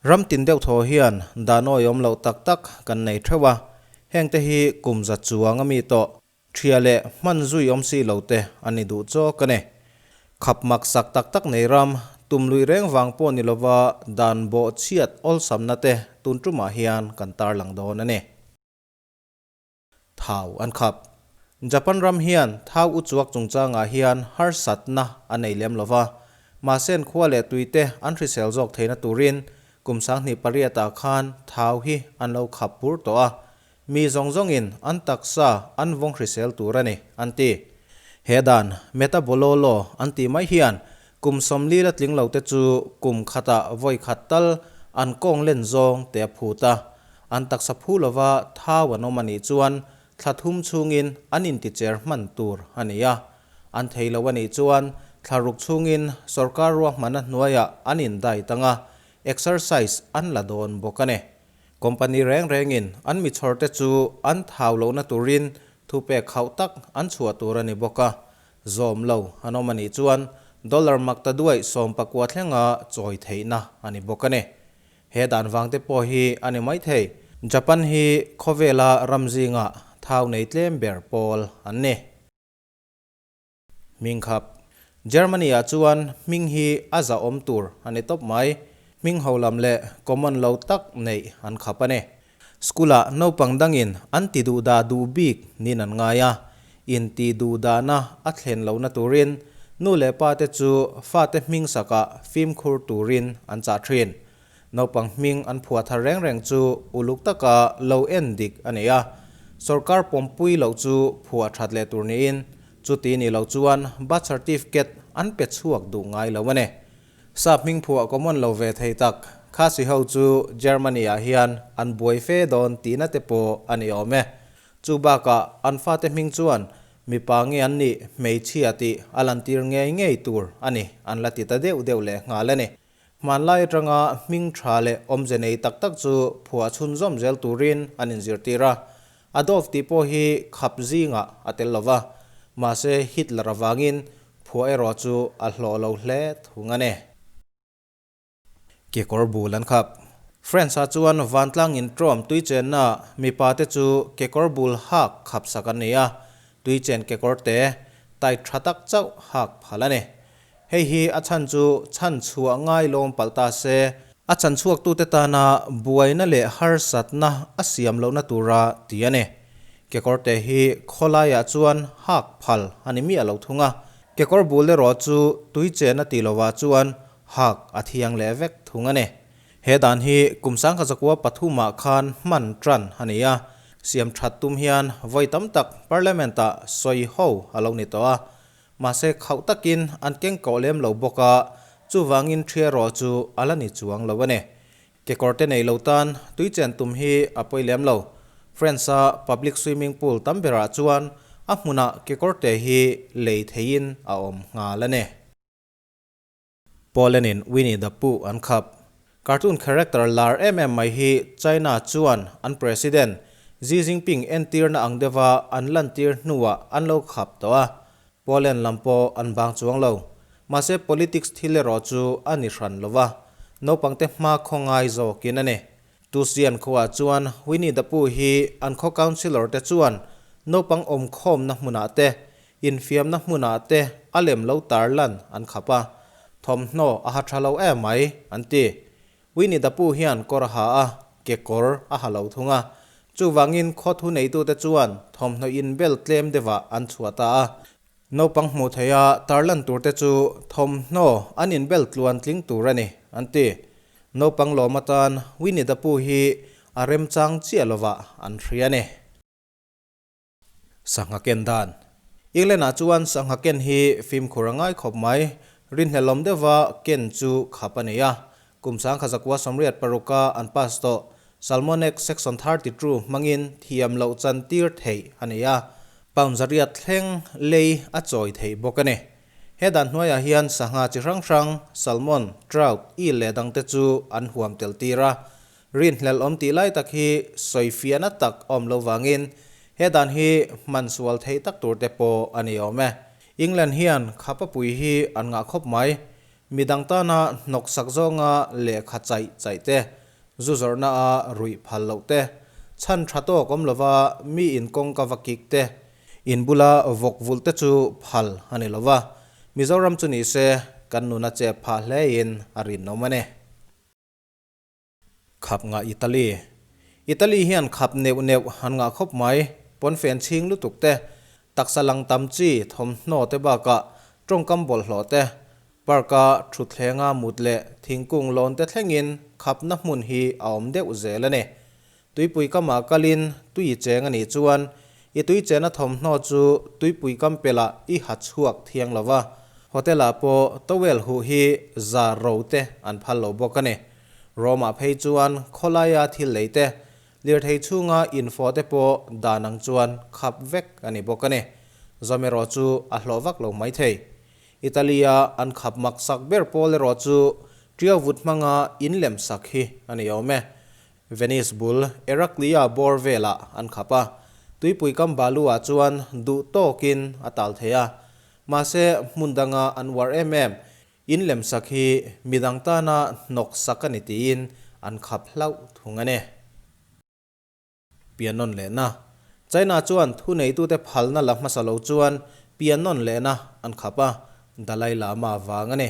Ram tin deuh thaw hian dan awihawm loh tak tak kan nei theuh a, hengte hi kum za chuang a mi tawh Ṭhia leh hman zui awm si lo te an ni duh chawk a ni. Khap mak sak tak tak nei ram, tum luih reng vang pawh ni lova dan bawh chhiat awlsamna te tun ṭumah hian kan tarlang dawn a ni. Thau an khap. Japan ram hian thau u chuak chungchangah hian harsatna a nei lem lova, mahse khua leh tui te an hrisel zawk theihna turin kum 2008ah khan thau hi an lo khap bur tawh a, Mi zawng zawngin an taksa an vawng hrisel tur a ni, an ti. He dan, metabololo an tih mai hian kum 40 la tling lote chu kum khatah vawi khat tal an kawng len zawng te a phut a. An taksa phu lova thau an awm a nih chuan thla thum chhungin an inticher hman tur a ni a. An thei lo a nih chuan thla ruk chhungin sorkar ruahmanna hnuaiah an indai tang a, exercise an la dawn bawk a ni. Company reng rengin an mi chhawrte chu an thau lohna turin thupek khauh tak an chhuah tur a ni bawk a, zawm lo an awm a nih chuan dollar mak ta duaih 19 thlenga chawi theihna a ni bawk a ni. He dan vangte pawh hi a ni maithei. Japan hi khawvela ram zinga thau nei tlem ber pawl an ni. Hming khap. Germany-ah chuan hming hi a zahawm tur a ni tawp mai. Hming ho lam leh common lo tak neih an khap a ni. School-ah naupang dangin an ti duh dah duh bik niin an ngai a. In ti duh dahna a thlen lohna turin nu leh pa te chu fate hming sakah fimkhur turin an chah thin. Naupang hming an phuah thar reng reng chu uluk taka lo en dik a ni a, sorkar pawmpui loh chu phuah that leh tur niin chuti ni lo chuan birth certificate an pe chhuak duh ngai lo a ni. Sap hming phuah common lo ve thei tak Khasi ho chu Germany ah hian an buai fe dawn tihna te pawh a ni awm e. Chu bakah an fate hming chuan mipa nge an nih hmeichhia tih a lantir ngei ngei tur a ni an la ti ta deuh deuh leh nghal a ni. Hmanlai atanga hming tha leh awmze nei tak tak chu phuah chhunzawm zel turin an inzirtir a. Adolf tih pawh hi khap zingah a tel lova, mahse Hitler avangin phuah erawh chu a hlawh lo hle thung a ni. Kekawr bul an khap. France-ah chuan vantlang intrawm tuichenna mipa te chu kekawr bul hak khap sak an ni a, tuichen kekawr te tight tha tak chauh hak phal a ni. Hei hi a chhan chu chhan chhuah ngai lawm palh ta se, a chhan chhuaktute tana buaina leh harsatna a siam lohna tura ti a ni. Kekawrte hi khawlaiah chuan hak phal a ni miah lo thung a, kekawr bul erawh chu tui chen a tih lovah chuan hak a thiang leh vek thung a ni. He dan hi kum 1903ah khan hman tan a ni a, siam that tum hian vawi tam tak Parliament-ah sawi ho a lo ni tawh a, Mahse khauh takin an keng kawh lem lo bawk a, chuvangin ṭhia erawh chu a la ni chuang lo a ni. Kekawrte nei lo tan tui chen tum hi a pawi lem lo. France-a public swimming pool tam berah chuan a hmunah kekawrte hi lei theiin a awm nghal a ni. Poland-in Winnie the Pooh an khap. Cartoon character lar em em mai hi China chuan an President Xi Jinping entirna ang deuha an lantir hnuah an lo khap tawh a, Poland lam pawh an bang chuang lo. Mahse politics thil erawh chu a ni hran lo va, naupangte hma khaw ngai zawkin a ni. Tusian khuaah chuan Winnie the Pooh hi an khaw councillor te chuan naupang awmkhawmna hmunah te Infiamna hmunah te a lem lo tar lan an khap a, thawmhnaw a ha tha lo em mai, an ti. Winnie the Pooh hian kawr a ha a, kekawr a ha lo thung a. Chuvangin khaw thu neitute chuan thawmhnaw inbel tlem deuhah an chhuah ta a. Naupang hmuh theiha tar lan turte chu thawmhnaw an inbel tluan tling tur a ni, an ti. Naupang lawm atan Winnie the Pooh hi a remchang chiah lovah an hria a ni. Sangha ken dan. England-ah chuan sangha ken hi fimkhur a ngai khawp mai. Rinhlelawm deuha ken chu khap a nei a. Kum 1986-a an pass tawh Salmon Act Section 32 hmangin thiam loh chan tir theih a ni a. Pound 800 thleng lei a chawi theih bawk a ni. He dan hnuaiah hian sangha chi hrang hrang, salmon, trout, eel leh dangte chu an huam tel tir a. Rinhlelh awm tih lai tak hi sawifiahna tak awm lo vangin he dan hi hman sual theih tak tur te pawh a ni awm e. England hian khapa pui hi an ngah khawp mai. Midang tana hnawksak zawnga lehkha chaih chaih te, zu zawrhna-a ruih phal loh te, chhan tha tawk awm lova mi in kawngka va kik te, in bula vawk vulh te chu phal a ni lova, Mizoram chu ni se kan nun a chep phah hlein a rinawm a ni. Khap ngah Italy. Italy hian khap neuh neuh an ngah khawp mai, pawnfen chhing lutuk te, taksa lang tam chi thawmhnaw te bakah tawngkam bawlhhlawh te, park-a thutthleng-a mut leh thingkung lawn te thlengin khapna hmun hi a awm deuh zel a ni. Tuipui kamah kalin tui i cheng a nih chuan i tui chena thawmhnaw chu tuipui kam pelah i ha chhuak thiang lo va, hotel-ah pawh towel huh hi zar ro te an phal lo bawk a ni. Rome-ah phei chuan khawlaia thil lei te, lirthei chhunga infawh te pawh dan ang chuan khap vek a ni bawk a ni. Zawm erawh chu a hlawh vak lo maithei. Italy-a an khap mak sak ber pawl erawh chu ṭiau vut hmanga inlem sak hi a ni awm e. Venice bul Eraclea bawr velah an khap a, tuipui kam balu-ah chuan duh tawkin a tal thei a. Mahse, hmun danga an uar em em, in lem sak hi midang tana hnawk sak a ni tiin an khap hlauh thung a ni. Piannawn lehna. China chuan thuneitute phalna la hmasa lo chuan piannawn lehna an khap a, Dalai Lama vang a ni.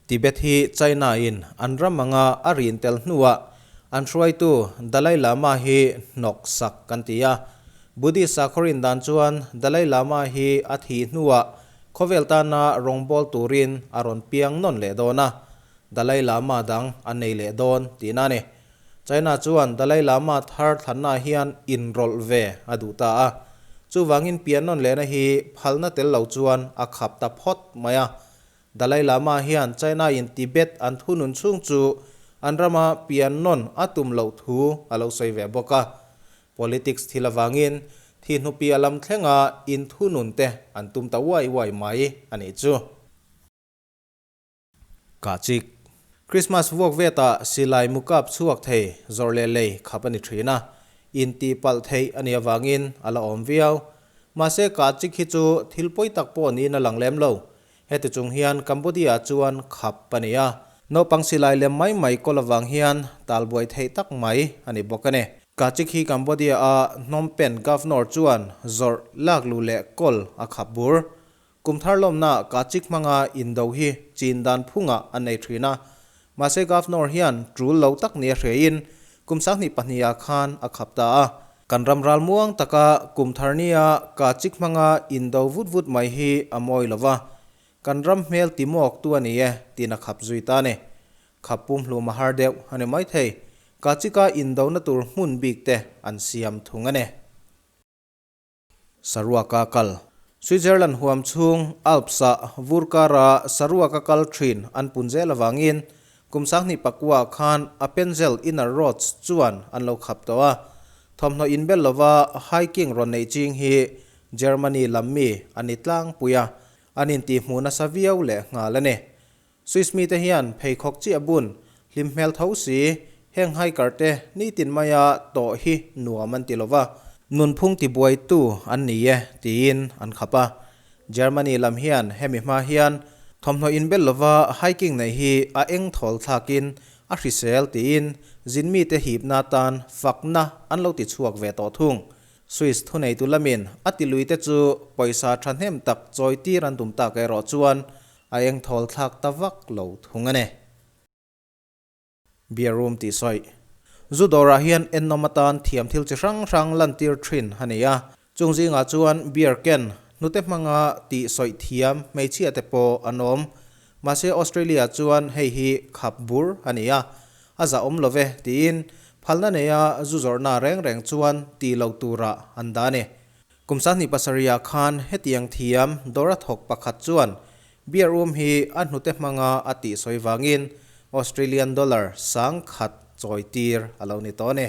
Tibet hi China in an ram anga a rin tel hnuah an hruaitu Dalai Lama hi hnawk sak kan ti a. Buddhist sakhaw rin dan chuan Dalai Lama hi a thih hnuah khawvel tana rawngbâwl turin a rawn piang nawn leh dawn a, Dalai Lama dang a nei leh dawn tihna a ni. China chuan Dalai Lama thar thlanna hian inrawlh ve a duh ta a, chuvangin pian nawn lehna hi phalna tel lo chuan a khap ta phawt mai a. Dalai Lama hian China-in Tibet an thunun chhung chu an rama pian nawn a tum loh thu a lo sawi ve bawk a. Politics thil avangin thihnupi a lam thlenga inthunun te an tum ta uai uai mai a nih chu. Kahchik. Christmas vuak vetah silai mukap chhuak thei zawrh leh lei khap a ni thin a, intihpalh theih a nih avangin a la awm viau. Mahse kahchik hi chu thil pawi tak pawh niin a lang lem lo. Heti chung hian Cambodia chuan khap a ni a. Naupang silai lem mai mai kawl avang hian talbuai theih tak mai a ni bawk a ni. Kachik hi Cambodia-a Phnom Penh Governor chuan zawrh lak luh leh kawl a khap bur. Kum thar lawmna Kachik hmanga indo hi chin dan phungah an nei thin a. Mahse Governor hian tul lo tak nia hriain kum 22ah khan a khap ta a. Kan ram ral muang taka kum thar nia ka chik hmanga indo vut vut mai hi a mawi lo va, kan ram hmel ti mawk tu a ni e tiin a khap zui ta a ni. Khap pum hlum a har deuh a ni maithei, ka chika indona tur hmun bik te an siam thung a ni. Saruaka kal. Switzerland huam chhung Alps-ah vur kara saruaka kal thin an pun zel avangin kum 2009 khan Appenzell Inner Roads chuan an lo khap tawh a. Thawmhnaw inbel lova hiking rawn neih ching hi Germany lam mi a ni tlangpui a, an intihhmuh nasa viau leh nghal a ni. Swiss mite hian pheikhawk chiah bun, hlim hmel tho si, heng hiker te nitin maia tawh hi nuam an ti lova, nunphung tibuaitu an ni e tiin an khap a. Germany lam hian hemi hma hian thawmhnaw inbel lova hiking nei hi a eng thawl thlakin a hrisel tiin zin mite hipna tan fakna an lo ti chhuak ve tawh thung. Swiss thuneitu lamin a tiluite chu pawisa thahnem tak chawitir an tum tak erawh chuan A eng thawl thlak ta vak lo thung a ni. Beer room tih sawi. Zu dawrah hian ennawm atan thiam thil chi hrang hrang lantir thin a ni a. Chung zingah chuan beer can hnute hmanga tih sawi thiam hmeichhia te pawh an awm. Mahse Australia chuan hei hi khap bur a ni a, a zahawm lo ve tiin phalna neia zu zawrhna reng reng chuan tih loh turah an dah a ni. Kum 27ah khan hetiang thiam dawra thawk pakhat chuan beer um hi a hnute hmanga a tih sawi vangin Australian dollar 10,000 chawi tir a lo ni tawh a ni.